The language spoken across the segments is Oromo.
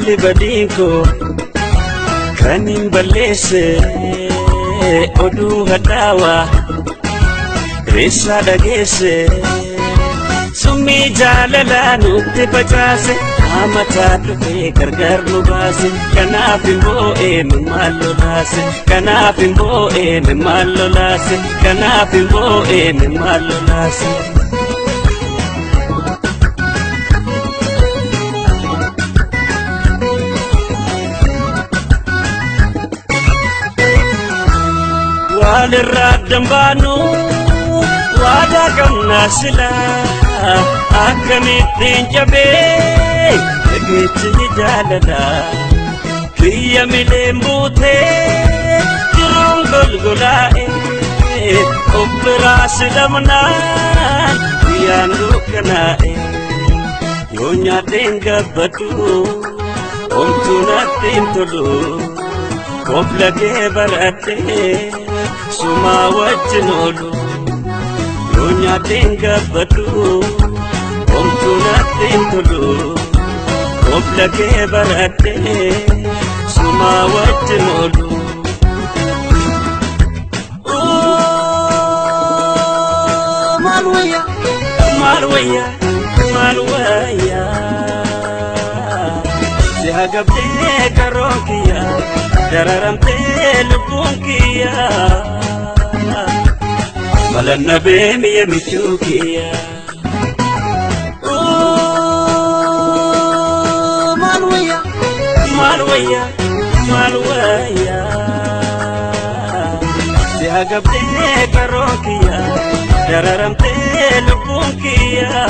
Maali badiin koo kan hin balleesse oduu hadhaawaa eessaa dhageesse summii jaalalaa nutti facaase amataa dhufee gargar nu baase kanaaf hin boo'ee maal lolaase kanaaf hin boo'ee maal lolaase kanaaf hin boo'ee maal lolaase. Walirraa dambaanu waadaa qabnaa silaa akkamittiin cabee dhageechi jaalala kiyya mileen buutee jiruun golgolaa'e of biraa silamnaan guyyaan dukkanaa'e yoo nyaadheen gabbadhu homtuu natti hin tolu kofla kee baradhee sumaa wajjin oolu yoo nyaadheen gabbadhu homtuu natti hin tolu kofla kee baradhee sumaa wajjin oolu. Maal wayya maal wayya maal wayya si hagabdee karoon kiyya dararamtee lubbuun kiyya. Malanna beemiya michuu kiyya. Maal wayya maal wayya maal wayya si hagabdee karoon kiyya dararamtee lubbuun kiyya.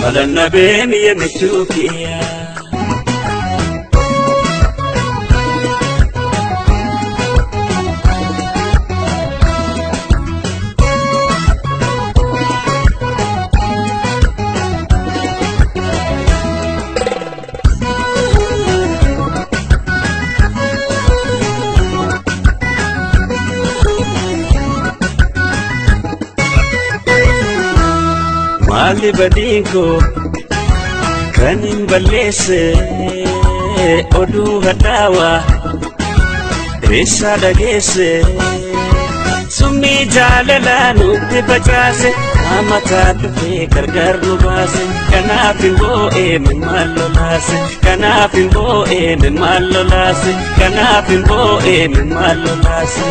Malanna beemiya michuu kiyya. Maali badiin koo kan hin balleesse oduu hadhaawaa eessaa dhageesse summii jaalalaa nutti facaase amataa dhufee gargar nu baase kanaaf hin boo'ee maal lolaase kanaaf hin boo'ee maal lolaase kanaaf hin boo'ee maal lolaase.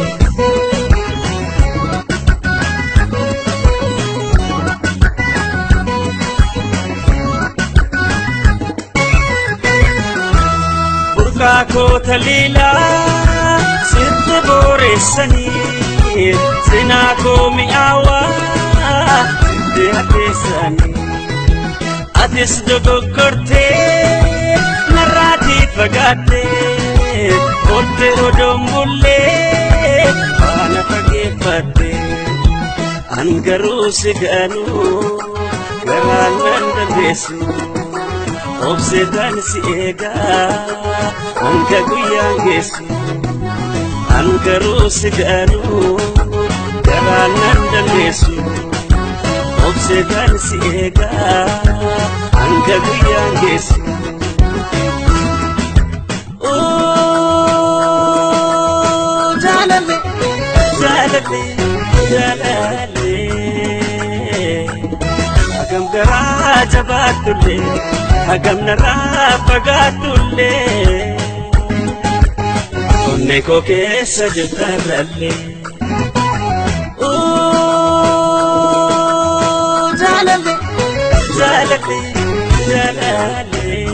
Burqaa taliilaa sitti boreessanii sinaa koo mi'aawaa sitti hadheessanii atis dogoggortee narraatii fagaattee oolte odoon bullee faana fageeffattee an garuu si ganuu garaan nan dandeessu. Obseetaan si eegaa hanga guyyaan geessu an garuu si ganuu garaan nan dandeessu. Obseetaan si eegaa hanga guyyaan geessu. Jaalallee jaalallee jaalallee hagam garaa jabaatullee. Hagam narraa fagaatullee onnee koo keessa jirtarrallee. Jaalallee jaalallee jaalallee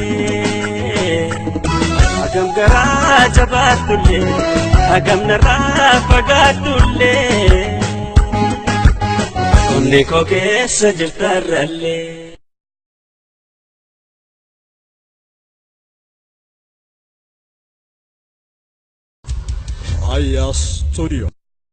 hagam garaa jabaatullee hagam narraa fagaatullee onnee koo keessa jirtarrallee. Aya Studio.